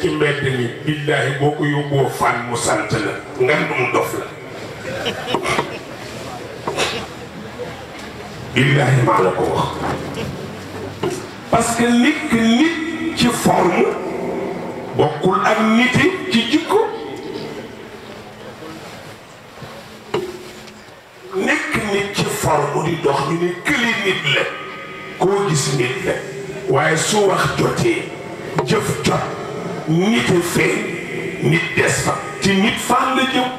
ci mbedd mi billaahi boo ko yóbboo fan mu sant la ngandum dof la billaahi maa la ko wax parce que nit ci forme bokkul ak niti ci jikko nekk nit ci forme di dox ñu ne këli nit la koo gis nit la waaye su wax jotee jëf jot nit a feeñ nit des fa ci nit fan la jëm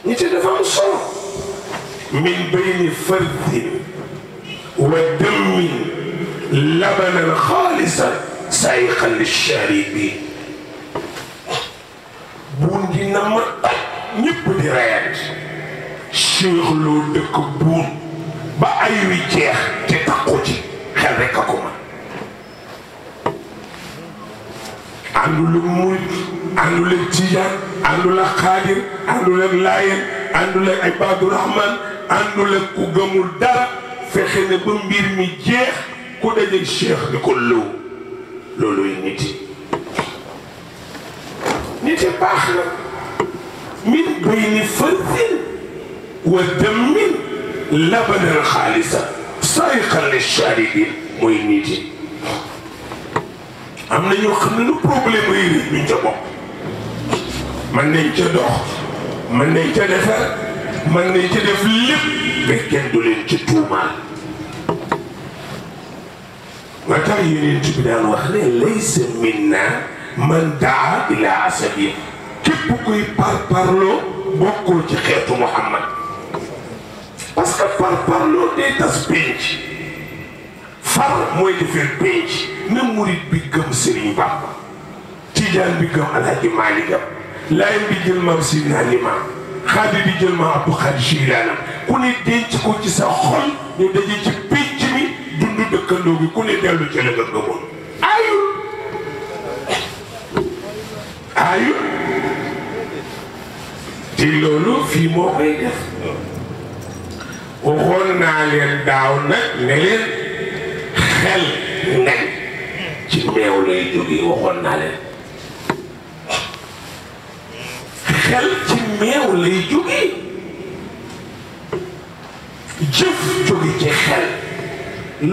nit a dafa am solo min bayni fardin wa dammin labanan xaalisan sayqan lisharibin buun di na ma taj ñëpp di reyat Cheikh Lo dëkk buun ba ay wi jeex te takku ci xel rekk a ko man àndul ak murit àndul ak tijaan àndul ak xaadir àndul ak laayeen àndul ak ibaadu rahman àndul ak ku gëmul dara fexe ne ba mbir mi jeex ku dajeeg Cheikh di ko lëw looluy niti niti baax na min bayni fardin wa dammin labanan xaalisa sayqan lisharibin mooy niti am na ñoo xam ne lu problème yi duñ ca bopp mën nañ ca dox mën nañ ca defar mën nañ ca def lépp mais kenn du leen ci tuumaal nga tax yonent bi daan wax ne laysa minna man daa ila asabi képp kuy parparloo bokkoo ci xeetu Muhammad parce que parparloo day tas penc far mooy defar penc na murit bi gëm Serigne Bamba tijaan bi gëm Alhaji Malick laayeen bi jël maam Sidina Limaam xaadir bi jël maam Abdou Khadre Jilaani ku ne denc ko ci sa xol ñu daje ci penc mi dund dëkkandoo gi ku ne dellu ci la nga gëmoon ayul te loolu fii moo koy def waxoon naa leen daaw nag ne leen xel ngañ ci meew lay jógee waxoon naa leen xel ci meew lay jógee jëf jóge ci xel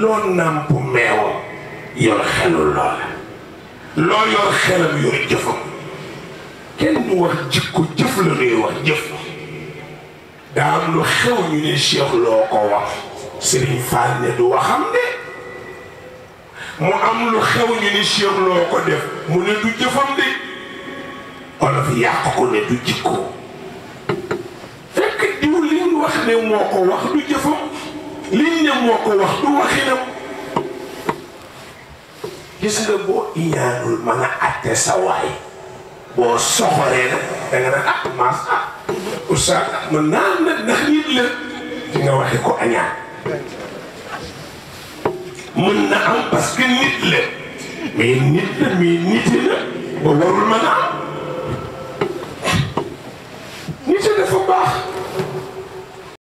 loo nàmp meewa yor xelu loola loo yor xelam yor jëfam kenn du wax jikko jëf la ñuy wax jëf daa am lu xew ñu ne Cheikh Lo ko wax Serigne Fall ne du waxam de mu am lu xew ñu ne Cheikh Lo ko def mu ne du jëfam de olof yàq ko ne du jikko fekk diw li ñu wax ne moo ko wax du jëfam liñ ne moo ko wax du waxinam gis nga boo iñaanul mën a atte sa waay boo soxoree nag da nga naan ah maas ah oustaz man naa nag ndax nit la di nga waxe ko añaan mën na am parce que nit la mais nit la mais niti la ba warul mën a am nit dafa baax